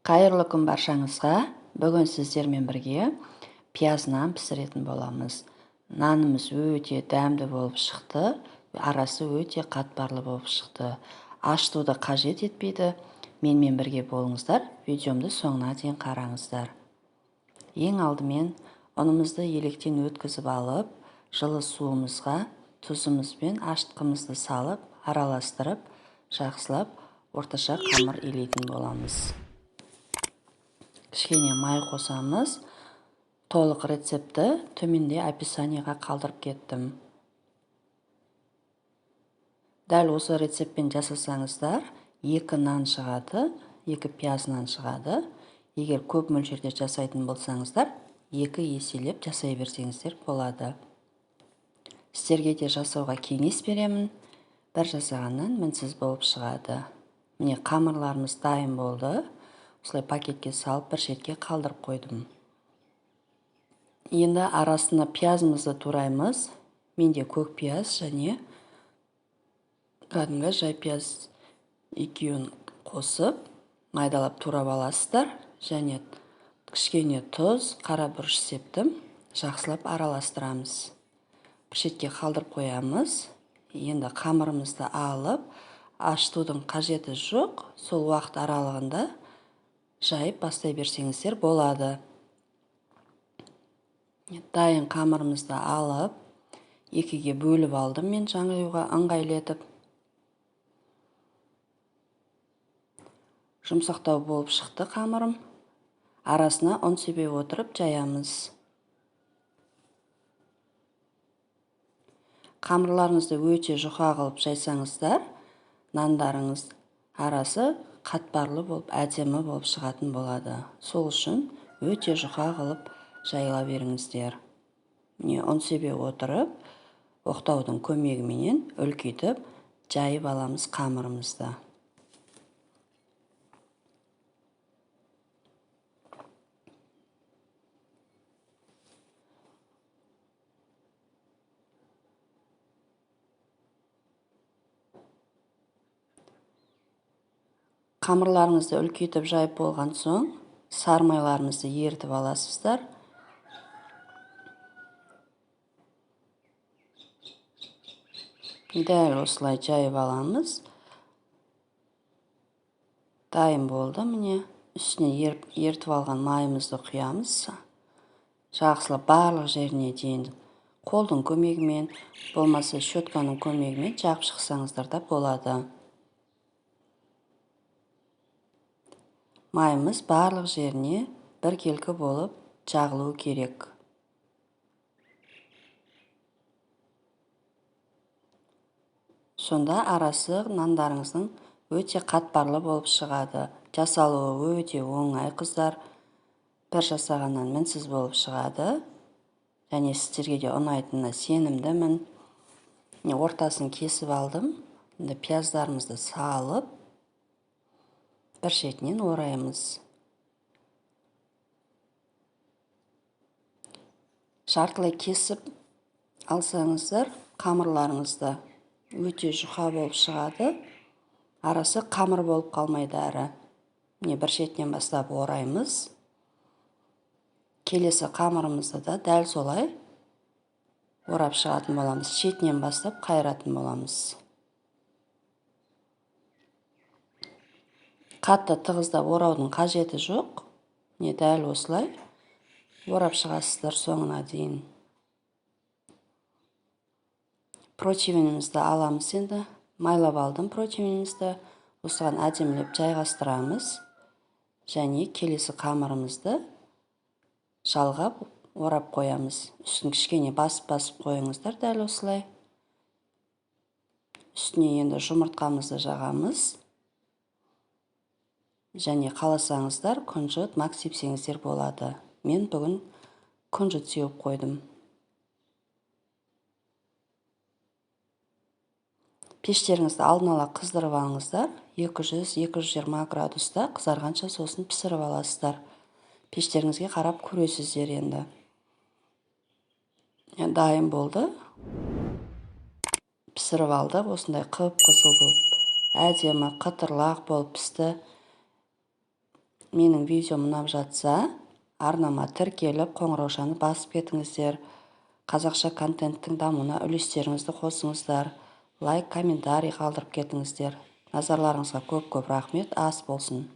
Қайырлы күн баршаңызға. Бүгін сіздермен бірге пияз нан пісіретін боламыз. Нанымыз өте дәмді болып шықты, арасы өте қатпарлы болып шықты. Ашытуды қажет етпейді. Менімен бірге болыңыздар, видеомды соңына дейін қараңыздар. Ең алдымен ұнымызды електен өткізіп алып, жылы суымызға тұзымыз бен ашытқымызды салып, араластырып, жақсылап орташа қамыр илейтін боламыз. Кішкене май қосамыз. Толық рецепті төменде описаниеға қалдырып кеттім. Дәл осы рецептпен жасасаңыздар, 2 нан шығады, 2 пияз нан шығады. Егер көп мөлшерде жасайтын болсаңыздар, 2 еселеп жасай берсеңіздер болады. Сіздерге де жасауға кеңес беремін. Бір жасағаннан мінсіз болып шығады. Міне қамырларымыз дайын болды. Осылай пакетке салып бір шетке қалдырып қойдым. Енді арасына пиязымызды тураймыз. Менде көк пияз және кәдімгі жай пияз екеуін қосып майдалап турап аласыздар. Және кішкене тұз, қара бұрыш септім. Жақсылап араластырамыз. Бір шетке қалдырып қоямыз. Енді қамырымызды алып, ашытудың қажеті жоқ. Сол уақыт аралығында жайып бастай берсеңіздер болады. Дайын қамырымызды алып, екіге бөліп алдым мен жаюға ыңғайлы етіп. Жұмсақтау болып шықты қамырым. Арасына ұн себе отырып жаямыз. Қамырларыңызды өте жұқа қылып жайсаңыздар, нандарыңыз арасы қатпарлы болып, әдемі болып шығатын болады. Сол үшін өте жұқа қылып жайыла беріңіздер. Міне ұн себе отырып, оқтаудың көмегіменен үлкейтіп жайып аламыз қамырымызды. Қамырларыңызды үлкейтіп жайып болған соң, сары майларыңызды ерітіп аласыздар. Дәл осылай жайып аламыз. Дайын болды, міне. Үстіне ерітіп алған майымызды құямыз. Жақсылап барлық жеріне дейін қолдың көмегімен, болмаса щетканың көмегімен жағып шықсаңыздар да болады. Майымыз барлық жеріне біркелкі болып жағылу керек. Сонда арасы нандарыңыздың өте қатпарлы болып шығады. Жасалуы өте оңай, қыздар. Бір жасағаннан мінсіз болып шығады. Және сіздерге де ұнайтынына сенімдімін. Міне ортасын кесіп алдым. Енді пияздарымызды салып, бір шетінен ораймыз. Жартылай кесіп алсаңыздар, қамырларыңызды өте жұқа болып шығады. Арасы қамыр болып қалмайды әрі. Міне бір шетінен бастап ораймыз. Келесі қамырымызды да дәл солай орап шығатын боламыз. Шетінен бастап қайыратын боламыз. Қатты тығыздап ораудың қажеті жоқ. Міне дәл осылай орап шығасыздар соңына дейін. Противенімізді аламыз енді. Майлап алдым противенімізді. Осыған әдемілеп жайғастырамыз. Және келесі қамырымызды жалғап орап қоямыз. Үстін кішкене басып-басып қойыңыздар дәл осылай. Үстіне енді жұмыртқамызды жағамыз. Және қаласаңыздар күнжіт мак сепсеңіздер болады. Мен бүгін күнжіт сеуіп қойдым. Пештеріңізді алдын ала қыздырып алыңыздар. Екі жүз, екі жүз жиырма градуста қызарғанша сосын пісіріп аласыздар. Пештеріңізге қарап көресіздер енді. Дайын болды. Пісіріп алдық. Осындай қып-қызыл болып, әдемі, қытырлақ болып пісті. Менің видеом ұнап жатса, арнама тіркеліп, қоңыраушаны басып кетіңіздер. Қазақша контенттің дамуына үлестеріңізді қосыңыздар. Лайк, комментарий қалдырып кетіңіздер. Назарларыңызға көп көп рахмет. Ас болсын!